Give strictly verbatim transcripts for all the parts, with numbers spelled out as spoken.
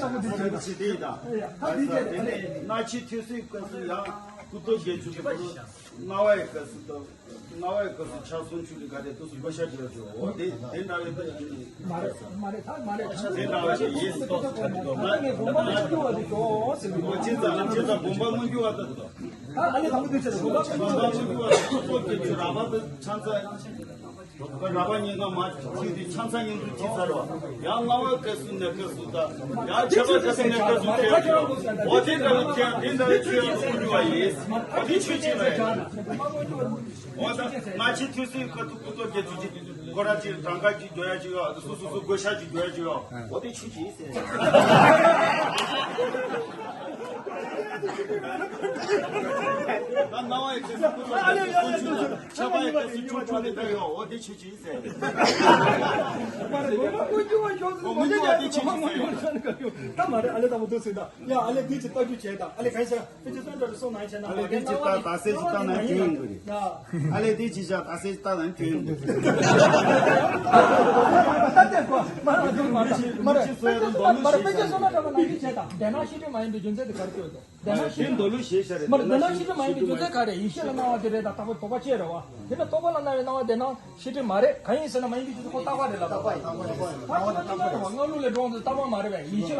ལས་བཟང་པོ་འདི་བྱས་ད། ཞིག་དེ་ཡིན་ད། ད་འདི་བྱས་ད། དེ་ནས་སྔ་ཕྱི་ཐོས་སྲིད་སྐབས་སུ་ཡང་སྐུ་ཐོག་བརྒྱད་ཅུ་གི་སྐོར། སྣང་བའི་སྐབས་སུ་ད། སྣང་བའི་སྐབས་སུ་ཕྱག་སུམ་ཅུ་གི་ག་དེ་དུས་སུ་བགོ་བཤའ་བྱེད་པ་བྱེད། འོ་དེ་དེ་འདྲ་བའི་ད་ཡིན། མ་རེད་མ་རེད། ད་མ་རེད། དེ་འདྲ་བ་ཞིག་ཡིན། ད་ངས་དགོངས་པ་མ་བསྐྱུར་བ་དེ་ཞོག་ཟེར་གི་འོ་ཅི་ཙམ་ཅི་ཙམ་དགོངས་པ་མ་བསྐྱུར་བ་ད་དུ། ད་ཨ་ནི་དང་པོ་དེ་ཟེར་དགོངས་པ་མ་བསྐྱུར་བ་དེ་ཁོ་ཚོ་སྐད་ཆ་རག་པ་དེ་ཆང་ས། ར་བ་ཉིན་གང་མ་ཁྱིམ་དེ་ཆང་ས་ཉིན་དུ་ཁྱིམ་ས་ར་བ་ཡང་སྣང་བའི་སྐབས་སུ་ནས་སྐབས་སུ་ད་ཡང་ཁྱབ་པ་སྐབས་སུ་ནས་སྐབས་སུ་ཁྱབ་ཀྱི་འོ་དེ་འདྲ་བའི་ཁྱབ་དེ་འདྲ་བའི་ཆོས་ཡང་སུ་འགྱུར་བ་ཡིན། འོ་དེ་ཆོས་ཅིག་རེད། འོ་ད་སྔ་ཕྱི་ཐོས་སྲིད་སྐབས་སུ་སྐུ་ཐོག་བརྒྱད་ཅུ་ཅིག་སྒོ་ར་ཅིག་གྲངས་ཀ་ཅིག་འགྱོ་ཡ་ཅིག་ཡོད། སོ་སོ་སོ་བགོ་བཤའ་ཅིག་འགྱོ་ཡ་ཅིག་ཡོད། འོ་དེ་ཆོས་ཅིག་ཡིན་ཟེར། ད་སྣང་བའི་སྐབས་སུ་སྐུ་ཐོག་བརྒྱད་ཅུ་སུ་འགྱུར་བ། ཁྱབ་པ་ཡི་སྐབས་སུ་ཆོས་ཆོས་དེ་འདྲ་ཡོད། འོ་དེ་ཆོས་ཅིག་ཡིན་ཟེར། མ་རེད། དགོངས་པ་མ་བསྐྱུར་བ་ཞོག་ཟེར། མ་བསྐྱུར་བ་དེ་ཆོས་ཅིག་ཡིན་ཟེར། ད་མ་རེད། ཨ་ལེ་དང་པོ་འདུག་ཟེར་ད། ཡ་ཨ་ལེ་འདི་ཅིག་ལྟ་རྒྱུ་བྱས་ད། ཨ་ལེ་གང་ཟེར། ཨ་ལེ་འདི་ཅིག་ལྟ་ད་སེ་ཅིག་ལྟ་ན་སྐྱོན་ཡོང་གི་རེད། ཡ། ཨ་ལེ་འདི་ཅིག་བཞག་ད་སེ་ཅིག་ལྟ་ན་སྐྱོན་ཡོང་གི་རེད། ད་དེ་གོ་མ་རེད། མ་རེད། མ་རེད། དཔེ་ཆ་སོ་ན་འདྲ་མ་ནང་གི་བྱས་ད། དེ་ན་ཤེས་རིག་མ་ཡིན་པའི་རྒྱུ་མཚན་དེ་ག་རེ་སྐྱོན་འདུག་དེ་ན་ཤེས་རིག་མ་ཡིན་པའི་རྒྱུ་མཚན་དེ་ག་རེ་སྐྱོན་འདུག་དེ་ན་ཤེས་རིག་མ་ཡིན་པའི་རྒྱུ་མཚན་ག་རེ། ཡིད་ཤེས་ལ་སྣང་བ་དེ་རེད་ད། རྟག་པར་དོགས་པ་སྐྱེ་རེད་བ། དེ་ནི་རྟོག་པ་ལ་སྣང་བའི་སྣང་བ་དེ་ན་ཤེས་རིག་མ་རེད། གང་ཡིན་ཟེར་ན་མ་ཡིན་པའི་རྒྱུ་མཚན་ཁོ་རྟག་པ་རེད་ལ། རྟག་པ་རེད། རྟག་པ་རེད། རྟག་པ་རེད། སྔ་ལུགས་ལས་འགྲོ་འོང་དེ་རྟག་པ་མ་རེད་པས། ཡིད་ཤེས་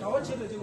གྲྭ་པ་བྱས་ཏེ་དེ།